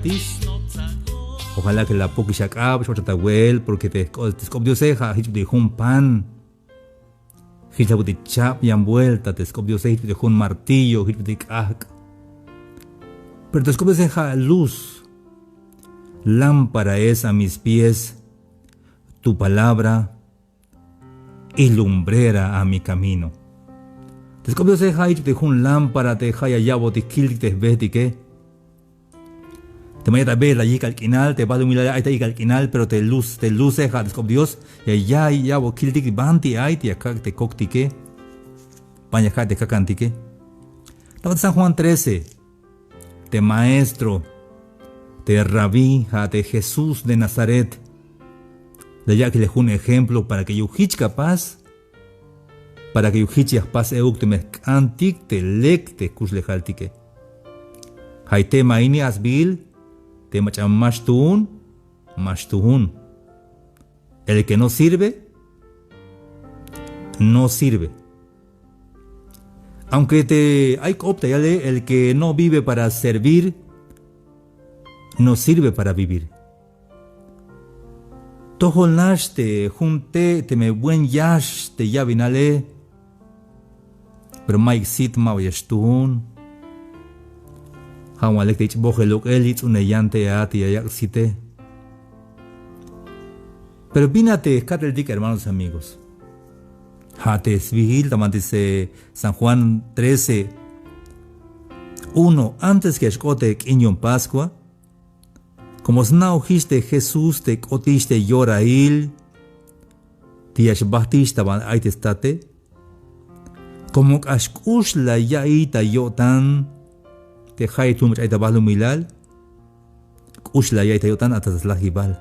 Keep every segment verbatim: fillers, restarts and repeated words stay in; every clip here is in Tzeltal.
Tix. Ojalá que la pokix ak'ab x'ochat awe'el, porque te, te sk'op Diose ja' jich bit'il jun pan. Jich la bit'il chab yan vuelta te sk'op Diose, jich bit'il jun martillo, jich bit'il k'ajk'. Pero te sk'op Diose ja' luz. Lámpara es a mis pies tu palabra y lumbrera a mi camino. Te sk'op Diose ja' jich bit'il jun lámpara te ja' ya ya'botik kiltik te jbejtike. Te ma ya ta be la yijk'al k'inal, te balumilale ay ta yijk'al k'inal, pero te luz, te luze ja' te sk'op Dios ya, ya ya'bot kiltik banti ay te ya kak' te koktike, ban ya kak' te kakantike. Ta San Juan trece, te maestro, te rabí, ja' te Jesús de Nazaret, la yak' jile jun ejemplo para que yu'un jich capaz, para que yu'un jich ya jpas euk teme jk'antik te lek te jkuxlejaltike. Ja' ite ma ini a sbiil, te mach'a ma xtuun, ma xtuun. El que no sirve, no sirve. Aunque te ay k'op ta yale, el que no vive para servir, no sirve para vivir. Tojol nax te jun te' teme buen yax te yabinale, pero mayuk sit, maba ya xtuun. Ja' ma lek te ich'bojel lok'el yitz'une yan te a te ya yak' site. Pero bin a te jka'teltik, hermanos, amigos. Ja' te sbiil ta banti San Juan trece, uno, antes que ya xk'ot te k'in yu'un Pascua, como sna'ojix te Jesús te k'otix te yorail te ya xbajtix ta ban ay te state, como k'ax k'ux la ya'iy ta yo'tan te jayeb tuun mach'a ay ta balumilal, k'ux la ya'iy ta yo'tan ata ta slajibal.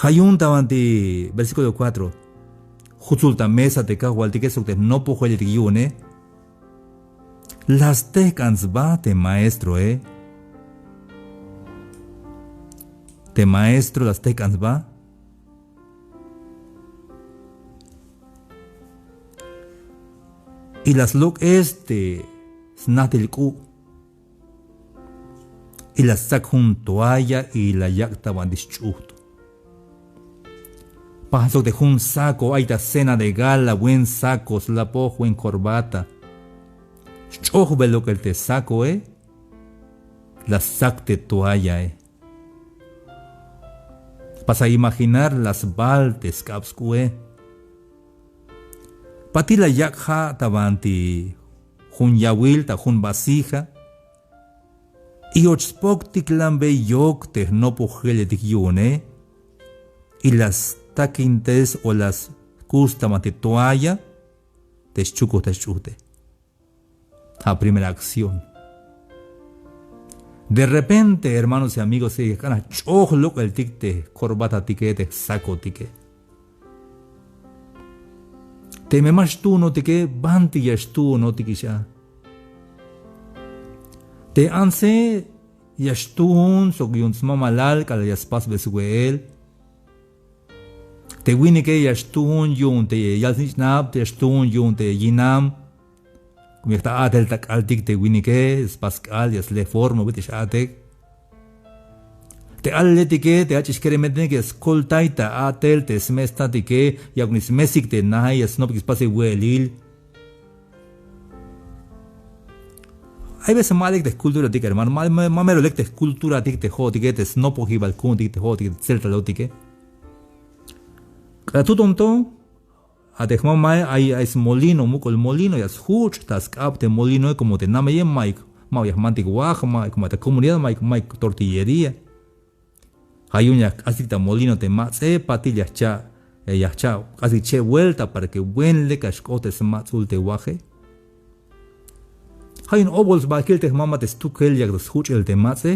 Ja' yu'un ta banti versículo cuatro, jutsul ta mesa te kajwaltike sok te jnopojeletik yu'une. La stejk'an sba te maestroe. Te maestro la stejk'an sba. Y la slok'es te snajtil k'u'. Y la stsak jun toalla y la yak' ta banti sch'ujt. Pajan sok te jun saco ay ta cena de gala, buen saco slapoj, buen corbata. Sch'ojbel lok'el te sacoe, la stsak te toallae. Pasa imaginar la sbal te sk'ab sk'ue. Patil la yak' ja' ta banti jun yawil ta jun vasija. Y och spoktiklanbe yok te jnopojeletik yu'une, y la stakintes o la skus ta banti toalla te schukoj ta sch'ujte. Ja' primera acción. De repente, hermanos y amigos, ya k'an jch'oj lok'eltik te jcorbatatike, te jsacotike. Teme ma xtuunotike, banti ya xtuunotikix a. Te antse ya xtuun sok yu'un smamalal k'alal ya spasbe swe'el. Te winike ya xtuun yu'un te yal snich'nab, ya xtuun yu'un te yinam. Como ya jta a'tel ta k'altik te winike, spas k'al, ya sle forma bit'il x-a'tej. Te alaletike, te ach'ix keremetike ya skoltay ta a'tel te sme' statike, yak'bon smesik te nae, ya snopik spasel we'elil. Hay veces ma lek te jculturatik, hermano, ma, ma, ma mero lek te jculturatik te jo'otike, te snopojibal ku'untik te jo'otike, te tseltalotike. K'alal tuton to, a te jmamae ay, ay smolino, muk'ul molino, ya sjuch' ta sk'ab te molinoe, como te nameye ma'yuk, ma'yuk ya jmantik waj, ma'yuk, ma'yuk ta comunidad, ma'yuk, ma'yuk tortillería. Ja' yu'un ya jk'asik ta molino te mats'e, patil ya jcha', ya jcha' k'asik che' vuelta para que buen lek ya xk'ot te smats'ul te waje. Ja' yu'un obol sbakil te jmama te stukel yak ta sjuch'el te mats'e.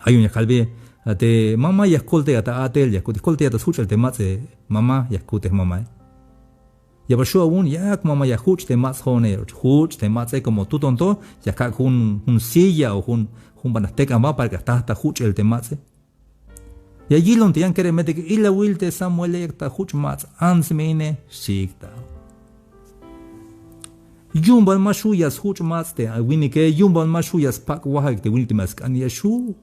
Ja' yu'un ya kalbe, a te mama ya jkoltay a ta a'tel, ya jkut, jkoltay a ta sjuch'el te mats'e, mama, ya jkut te jmamae. Ya ba xu' awu'un, yak mama ya juch' te mats'e jo'one, juch' te mats'e, como tuton to ya kak' jun, jun silla o jun, jun ban ya jtek'an jba para que ya jta ta juch'el te mats'e. Ya yilon te yan keremetike, ilawil te Samuele, yak ta juch' mats' ants me ine, xchiik ta. Yu'un ban ma xju' ya sjuch' mats' te winike, yu'un ban ma xju' ya spak' wajik te winik teme ya sk'an ya xju'.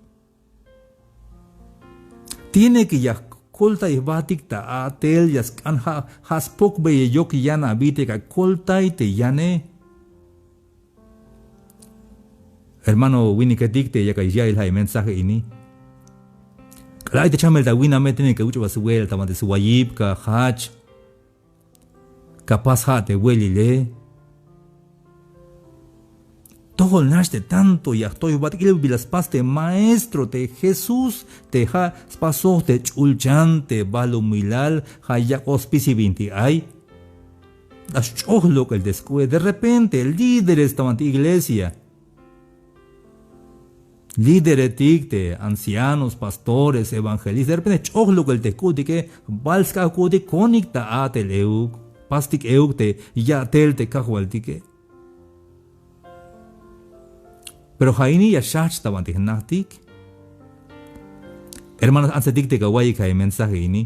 Tiene que ya jkoltay jbatik ta a'tel ya sk'an, ja' ja' spokbeyel yok yan abi te ya koltay te yane. Hermano winiketik te yak ay ya'iyel ja' mensaje ini. K'alal ay te chamel ta winame tiene que awich' aba swe'el ta banti swayib ka jach. Ka pas ja' te we'elile. Tojol nax te tanto ya jtoy jbatik, ilel bila spas te maestro te Jesús te ja' spasoj te ch'ulchan te balumilal, ja' yak'oj spisil binti ay. La sch'oj lok'el te sk'oe. De repente líderes ta banti iglesia, líderetik, te ancianos, pastores, evangelistas, de repente ch'oj lok'el te jk'u'tike, bal sk'an jk'u'tik, konik ta a'tel euk, pastik euk te ya'tel te Kajwaltike. Pero ja' ini ya xjajch ta banti jnajtik. Hermanos, antsetik te ya awa'iyik ja' mensaje ini.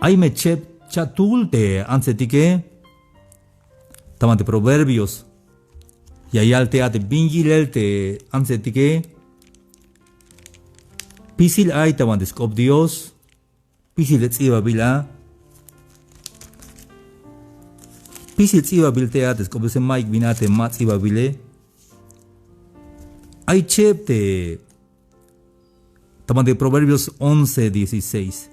Ay me cheb cha'tul te antsetike. Ta banti Proverbios ya yal te a te bin yilel te antsetike. Pisil ay ta banti sk'op Dios. Pisil te ts'ibabil a. Pisil ts'ibabil te a te sk'op Diose, ma'yuk bin a te ma ts'ibabile. Ay cheb te Ta banti Proverbios once dieciséis.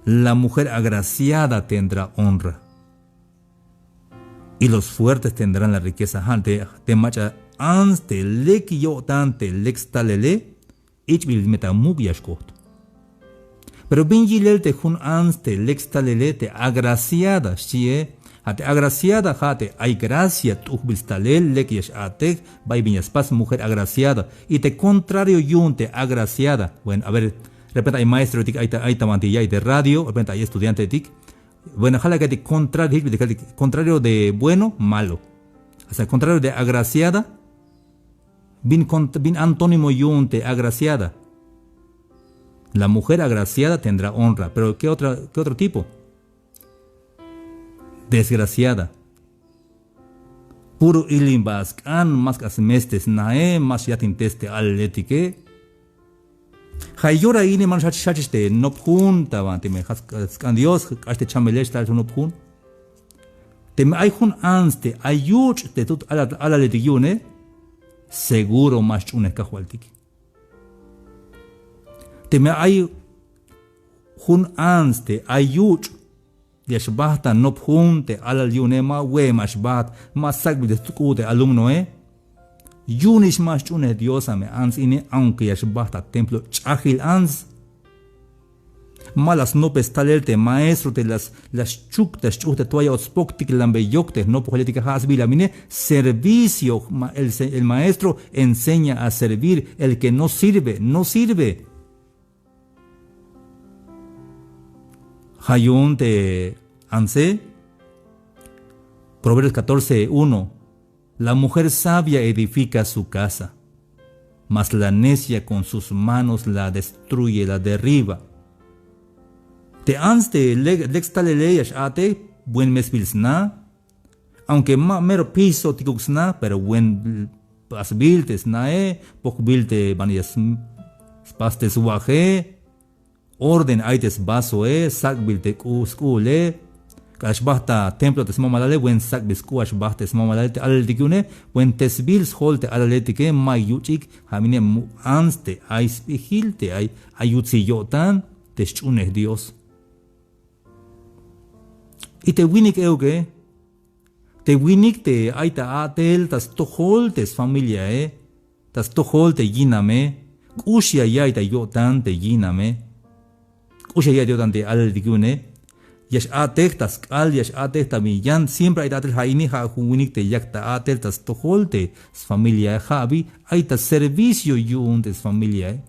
La mujer agraciada tendrá honra, y los fuertes tendrán la riqueza. Ja' te, te mach'a ants te lek yo'tan te lek stalele, ich'bil me ta muk' ya xk'ot. Pero bin yilel te jun ants te lek stalele, te agraciada xchie. Ja' te agraciada ja' te ay gracia t'ujbil stalel, lek ya x-a'tej, bay bin ya spas, mujer agraciada. Y te contrario yu'un te agraciada. Bueno, a ver, repente ay maestroetik, ay ta, ay ta banti ya'iyel te radio, repente ay estudianteetik. Bueno, ja' la ka'ytik contrario, jich bit'il ka'ytik contrario de bueno, malo. O sea, contrario de agraciada, bin cont-, bin antónimo yu'un te agraciada. La mujer agraciada tendrá honra. Pero ¿qué otra, qué otro tipo? Desgraciada. Puro ilimba sk'an, ma sk'an smeste snae, ma xyatintes te alaletike. Ja' yora ini, hermano, xjajch, xjajch te nop jun ta banti me ja' sk'an Dios, k'ax te chamele xtal jun nop jun. Teme ay jun ants te ay yuch' te tut alal, alaletik yu'une, seguro ma xch'unej Kajwaltik. Teme ay jun ants te ay yuch' ya xbajt ta nop jun te alal yu'une, ma we'em a xbajt, ma sak'bil te sk'u' te alumnoe. Yu'unix ma xch'unej Dios a me ants ini, aunque ya xbajt ta templo ch'ajil ants. Ma la snopes talel te maestro te la s-, la xchuk ta xch'uj te toalla o spoktiklanbe yok te jnopojeletik, ja' sbiil a mine servicio, ma-, el se-, el maestro enseña a servir, el que no sirve, no sirve. Ja' yu'un te antse, Proverbios catorce uno. La mujer sabia edifica su casa, mas la necia con sus manos la destruye, la derriba. Te ants te lek, lek stalele ya x-a'tej, buen me sbiil sna. Aunque ma mero pisotikuk sna, pero buen pasbil te snae, pokbil te banti ya s-, spas te swaje, orden ay te svasoe, sak'bil te k'u-, sk'u'ule. K'alal xbajt ta templo te smamalale, buen sak'bil sk'u' a xbajt te smamalale, te alaletik yu'une, buen tesbil sjol te alaletike, ma yuch'ik, ja' mine mu ants te ay sp'ijil, te ay, ay yutsil yo'tan, te xch'unej Dios. Y te winik euke, te winik te ay ta a'tel ta stojol te sfamiliae, ta stojol te yiname, k'ux ya ya'iy ta yo'tan te yiname, k'ux ya ya'iy ta yo'tan te alaletik yu'une, ya x-a'tej ta sk'al, ya x-a'tej ta bin yan, siempre ay ta a'tel. Ja' ini ja' jun winik te yak ta a'tel ta stojol te sfamiliae, ja' abi ay ta servicio yu'un te sfamiliae.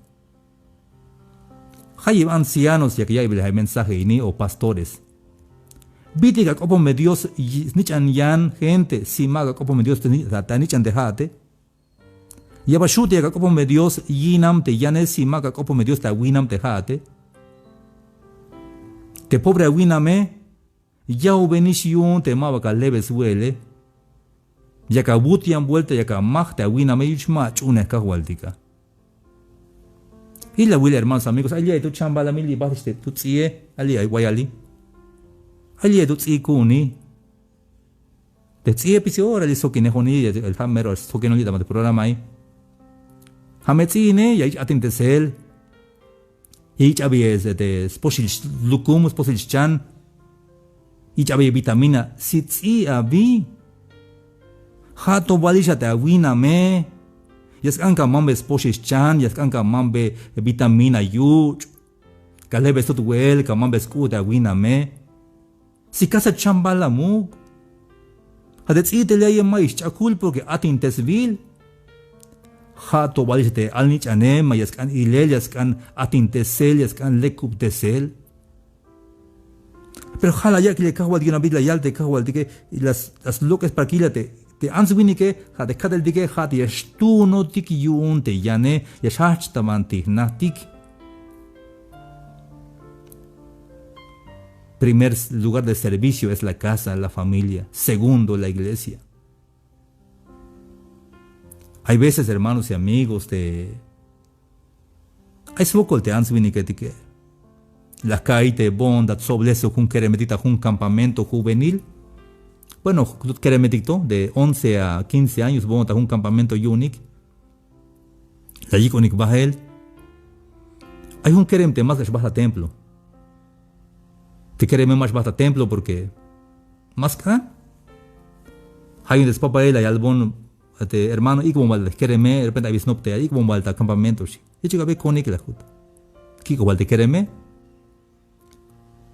Jayeb ancianos yak ya'iybil ja' mensaje ini o pastores. Bit'il ak'opon me Dios y-, snich'an yan gente, si ma ak'opon me Dios ta ni-, ta, ta nich'an te ja'ate. Ya bal xju' te yak ak'opon me Dios yinam te yane, si ma ak'opon me Dios ta winam te ja'ate. Te pobre awiname, Ya'ubenix yu'un te ma ba ka lebe swe'ele. Yak awut yan buelta, yak amaj te awiname yu'un ma ach'uunej Kajwaltik a. Jich la awil, hermanos, amigos, ay li' ay tu' chambala, mi li' bajtix te tu' ts'i'e, ay li' ay wayali. Ay li' ay tu' ts'i' ku'uni. Te ts'i'e pisil ora li' sjokinejon, ja' mero sjokinejon li' ta ma te programae. Ja' me ts'i'ine ya yich' atintesel. Ya yich' abi, este, spoxil lukum, spoxil xchan. Yich' abi vitamina. Si ts'i' abi, ja' to balix a te awiname. Ya sk'an ka mambe spoxil xchan, ya sk'an ka mambe vitamina yuch'. Ka lebe sut we'el, ka mambe sk'u' te awiname. Si kasa chambala muk'. Ja' te ts'i'itele aye ma ix ch'akul porque atintesbil. Ja' to balix te alnich'ane, ma ya sk'an ilel, ya sk'an atintesel, ya sk'an lekubtesel. Pero ja' la yak'ile Kajwaltik yu'un abi la yal te Kajwaltike, la slok'es para que yila te, te ants winike, ja' te ka'teltike, ja' te ya xtuunotik yu'un te yane, ya xjajch ta banti jnajtik. Primer lugar de servicio es la casa, la familia. Segundo, la iglesia. Hay veces, hermanos y amigos, te, ay swokol te ants winiketike. La ka'iy te bo'on ta tsoblej sok jun keremetik ta jun campamento juvenil. Bueno, keremetik to, de once a quince años, bo'on ta jun campamento yu'unik. La yik'onik bael. Ay jun kerem te ma sk'an xbajt ta templo. Te kereme ma xbajt ta templo porque ma sk'an. Ja' yu'un te spapae la yalbon, te hermano, ik'bon bal te kereme, de repente ay bi snop te ay ik'bon bal ta campamento xchi. Jich k'abe konik la jut. Kik'oj bal te kereme.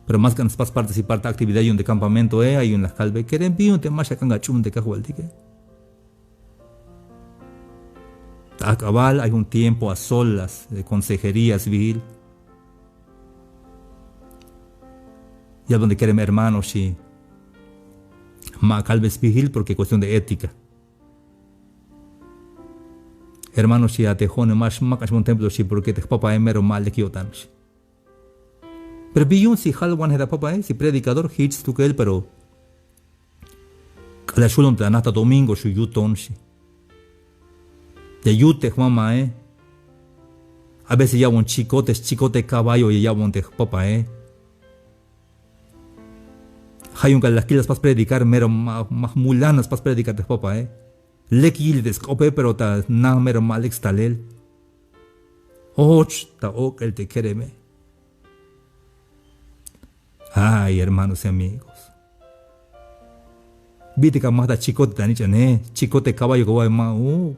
Pero ma sk'an spas participar ta actividad yu'un te campamentoe, ay yu'un la kalbe kerem, bi yu'un te ma xak'an ka ch'uun te Kajwaltike. Ta ajk'abal ay jun tiempo a solas de consejería sbiil. Yalbon te kerem, hermano, xchi, ma kalbe sbiil porque cuestión de ética. Hermano, xchi, a te jo'one ma, ma xk'an xbon templo xchi porque te jpapae mero ma lek yo'tan xchi. Pero bi yu'un si jalwanej ta papae, si predicador, jich stukel, pero k'alal xjulon ta naj ta domingo xu' yuton xchi. Ya yut te jmamae. A veces ya'bon chicote, chicote caballo ya ya'bon te jpapae. Ja' yu'un k'alal la kil la spas predicar, mero ma, ma jmulan la spas predicar te jpapae. Lek yilel te sk'ope, pero ta na mero ma lek stalel. Och ta ok'el te kereme. Ay, hermanos y amigos. Bit'il ka maj ta chicote ta nich'ane, chicote caballo ka wa'i ma'uk.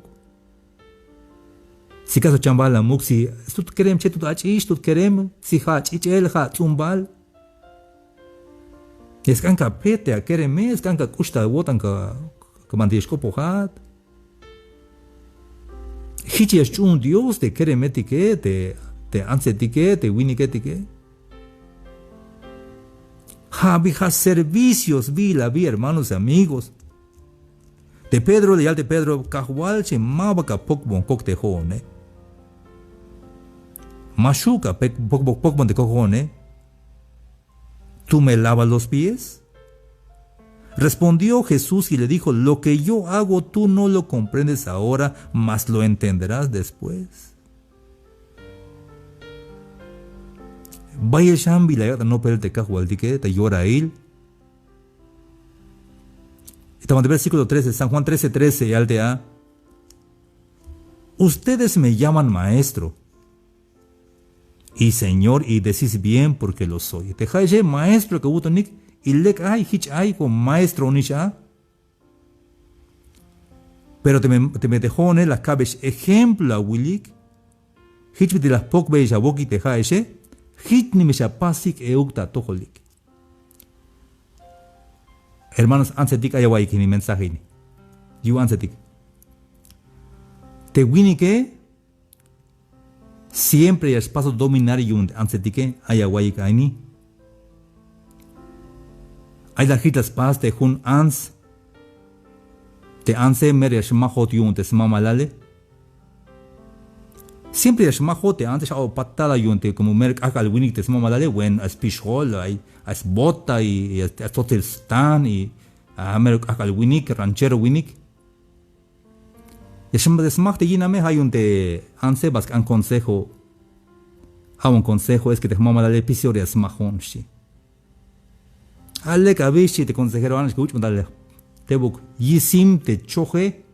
Si caso chambala muk', si stut kerem che tut ach'ix, tut kerem, si ja' ach'ich'el, ja' ats'umbal. Ya sk'an ka pet te akereme, sk'an ka k'ux ta awo'tan ka, ka banti ya xk'opojat. Jich ya xch'uun Dios te keremetike, te, te antsetike, te winiketike. Ja' abi ja' servicio sbiil abi, hermanos y amigos. Te Pedro la yal te Pedro, Kajwal, xchi, ma ba ka pokbon kok te jo'one. Ma xju' ka pek-, pok-, pok-, pokbon te kok jo'one. ¿Tú me lavas los pies? Respondió Jesús y le dijo, lo que yo hago tú no lo comprendes ahora, mas lo entenderás después. Bayel xan bi la yak' ta nopel te Kajwaltike, ta yorail. Y ta versículo trece, San Juan trece trece, yal te a: Ustedes me llaman maestro y señor, y decís bien porque lo soy. Te ja'exe maestro ka wutonik, y lek ay, jich ay, ko maestro onix a. Pero teme, teme te jo'one la kabex ejemplo awilik, jich bit'il la jpokbeyex awokik te ja'exe, jich nimex apasik euk ta atojolik. Hermanos, antsetik ay awa'iyik ini mensaje ini. Yu'un antsetik. Te winike siempre ya xpasot dominar yu'un te antsetike, ay awa'iyik a ini. Ay la jich la spas te jun ants. Te antse mero ya xmajot yu'un te smamalale. Siempre ya xmajoj te antse, xa'oj patada yu'un te como mero k'ajk'al winik te smamalale, bueno, ay spixjol, ay, ay sbota, y, y ay tsotel stan, y, ah, mero k'ajk'al winik, ranchero winik. Ya xm-, ya smaj te yiname, ja' yu'un te antse ba sk'an consejo. A'bon consejo es que te jmamalale pisil ora ya smajon, xchi. A lek abi, xchi te consejero, a'nax ka yuch'bon tal tebuk yisim te choje,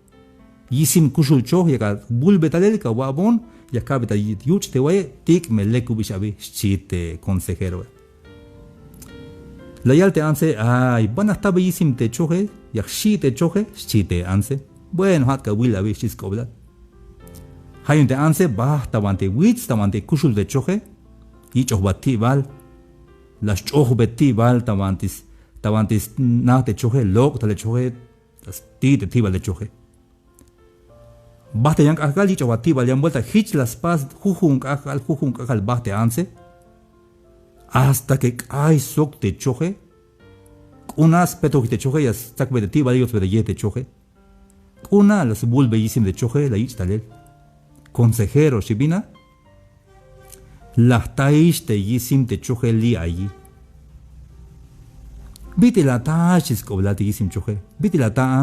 yisim kuxul choj, yak abulbe talel, ka wa'bon, ya kabe ta yuch' te waye, tik' me lekubix abi, xchi te consejeroe. La yal te antse, ay, ban la jtabe yisim te choje, ya jxi' te choje, xchi te antse. Bueno, ja' ka awil abi, xchi sk'oblal. Ja' yu'un te antse bajt ta banti wits, ta banti kuxul te choje, yich'ojbat ti'bal. La sch'ojbe ti'bal ta banti s-, ta banti sna te choje, lok' ta le choje, la sti' te ti'bal te choje. Bajt ta yan k'ajk'al, yich'ojbat ti'bal yan buelta, jich la spas jujun k'ajk'al, jujun k'ajk'al bajt te antse. Hasta que k'ay sok te choje. K'una spetojix te choje, ya stsakbe te ti'bal, yotsbe te ye te choje. K'una la sbulbe yisim te choje, la yich' talel. Consejero, xchi, bin a? La jtaix te yisim te choje li' ayi. Bit'il la ta, xchi sk'oblal, te yisim choje? Bit'il la ta a?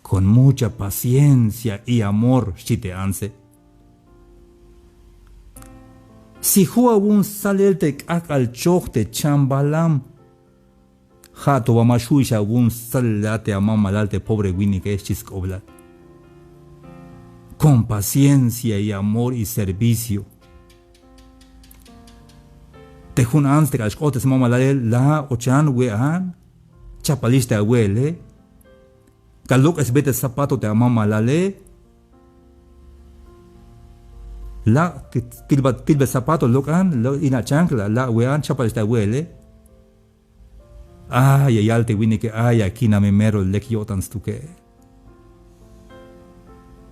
Con mucha paciencia y amor, xchi te antse. Si ju' awu'un stsalel te k'ajk'al choj te chambalam, ja' to ba ma xju'ix awu'un stsalel a te amamalal te pobre winike, xchi sk'oblal. Con paciencia y amor y servicio. Te jun ants te k'al xk'ot te smamalale, la' ochan, we'an, chapalix te awe'ele. K'al lok'esbe te zapato te amamalale. La', ti-, tilba, tilbe zapato, lok'an, lo-, ina chancla, la', we'an, chapalix te awe'ele. Ay, ya yal te winike, ay, a kiname mero lek yo'tan stukel.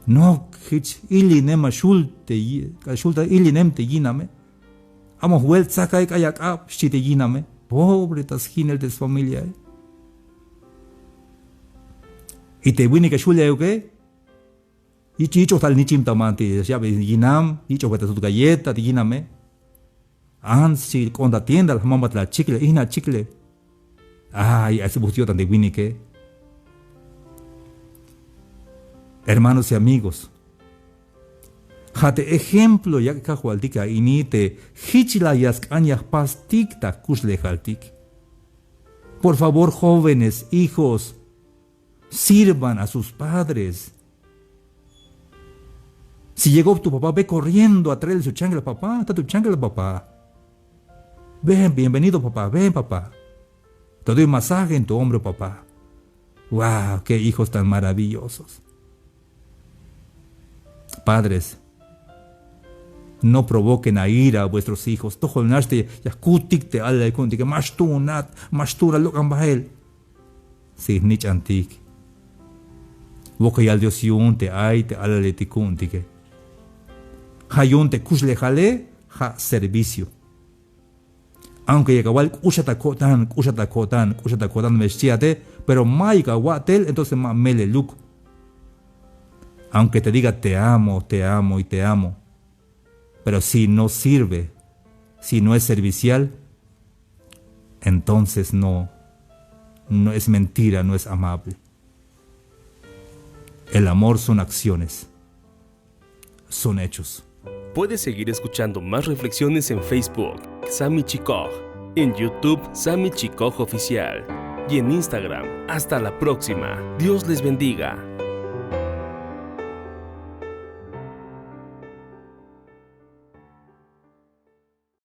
Nok, jich ilinem, a xul te yi-, k'al xul ta ilinem te yiname. Amo jwel tsakay, k'ay ak'ab, xchi te yiname. Pobre ta sjinel te sfamiliae. Y te winike xul ya euke, yich', yich'oj tal nichim ta banti yab yinam, yich'ojbe ta sut galleta te yiname. Ants, xchi, k'oon ta tienda, la jmambat la chikle, ijna chikle. Ay, ay sbujts' yo'tan te winike. Hermanos y amigos, ja' te ejemplo yak' Kajwaltik a ini te jich la ya sk'an ya jpastik ta jkuxlejaltik. Por favor, jóvenes, hijos, sirvan a sus padres. Si llegó tu papá, ve corriendo a traerle su chancla, papá, está tu chancla, papá. Ven, bienvenido, papá, ven, papá. Te doy masaje en tu hombro, papá. Wow, qué hijos tan maravillosos. Padres, no provoquen a ira a vuestros hijos. Tojol nax te ya jkutik te alale ku'untike, ma xtuunat, ma xtuunat, lok'an bael. Si jnich'antik. Wokol yal Dios yu'un te ay te alaletik ku'untike. Ja' yu'un te kuxlejale, ja' servicio. Aunque yak awal k'uxat ta ko'tan, k'uxat ta ko'tan, k'uxat ta ko'tan me xchiate, pero mayuk awa'tel, entonces ma meleluk. Aunque te diga te amo, te amo y te amo, pero si no sirve, si no es servicial, entonces no, no es mentira, no es amable. El amor son acciones, son hechos. Puedes seguir escuchando más reflexiones en Facebook, Sami Chikoj, en YouTube, Sami Chikoj Oficial, y en Instagram. Hasta la próxima. Dios les bendiga.